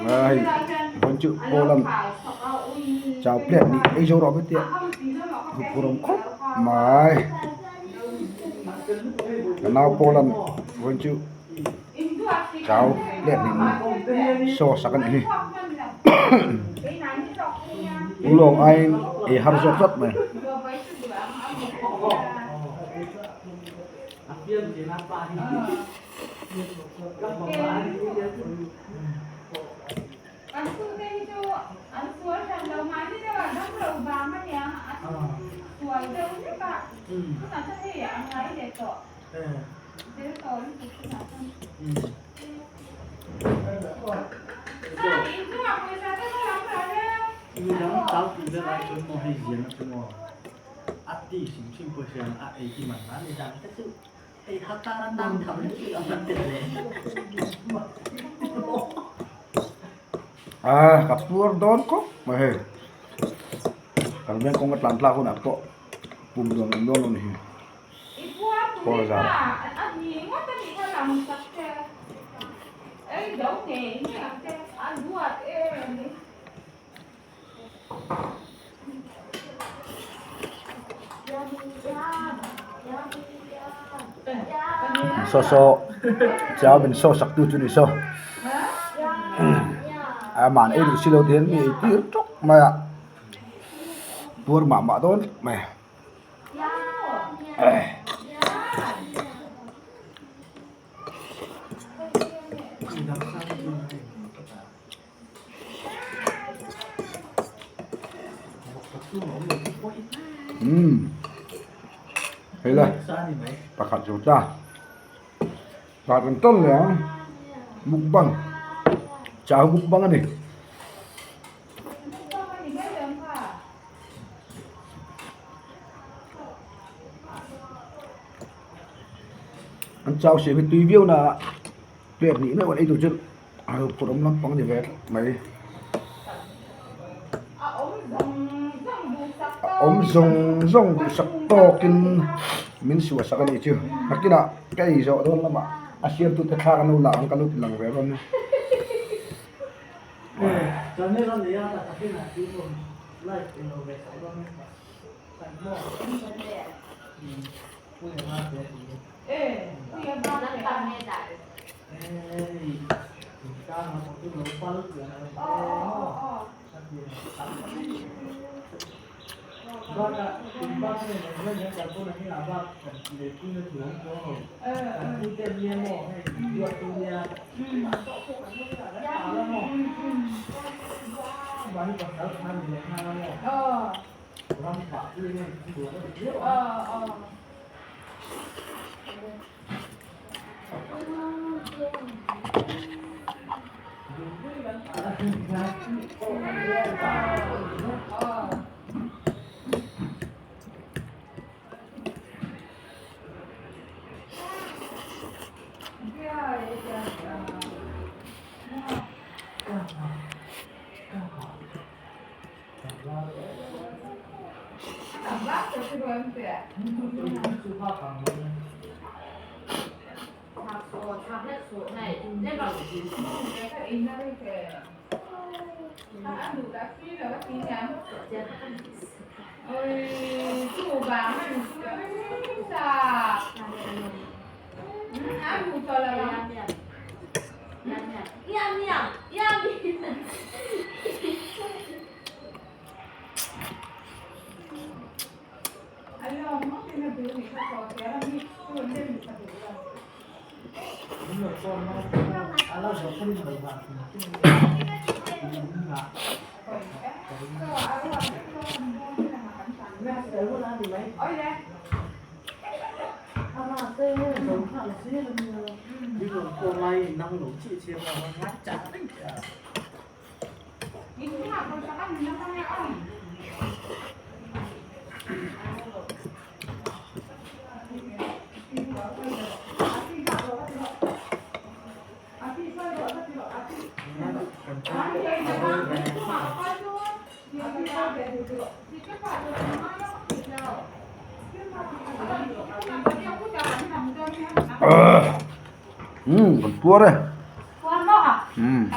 Hei vawn chu pawl a chau plate nih ei zo rawh tia huphurh awm khawp mai ka nau pawl a vawn chu chau plate nih saw sak a nih hi ulawng aiin ei har zawk tlat mai. Ah ka puar dawn khawp mai hei kan veng kawng a tlan tlak hunah pawh pum nuam awm dawn lo ni hi pawl zan. Saw saw chau min saw sak tu chu ni saw a man ei duh silo te hian mi ei tir tawk mai a puar mah mah dawn mai. Umm hei la pakhat zo ta tah kan tawn leh ang mukbang chau mukbang a ni. An chau siam hi tui viau na ah plate hnih meuh an ei tur chu a lo phur awm lampang a ni ve tlat mai. A awm zawng zawng duhsak tawkin min suah sak a nih chu nakinah ka ei zawh dawn lamah a siamtute thla kan lo lah ang ka lo ti lang ve rawn. Umm kan puar e. Umm.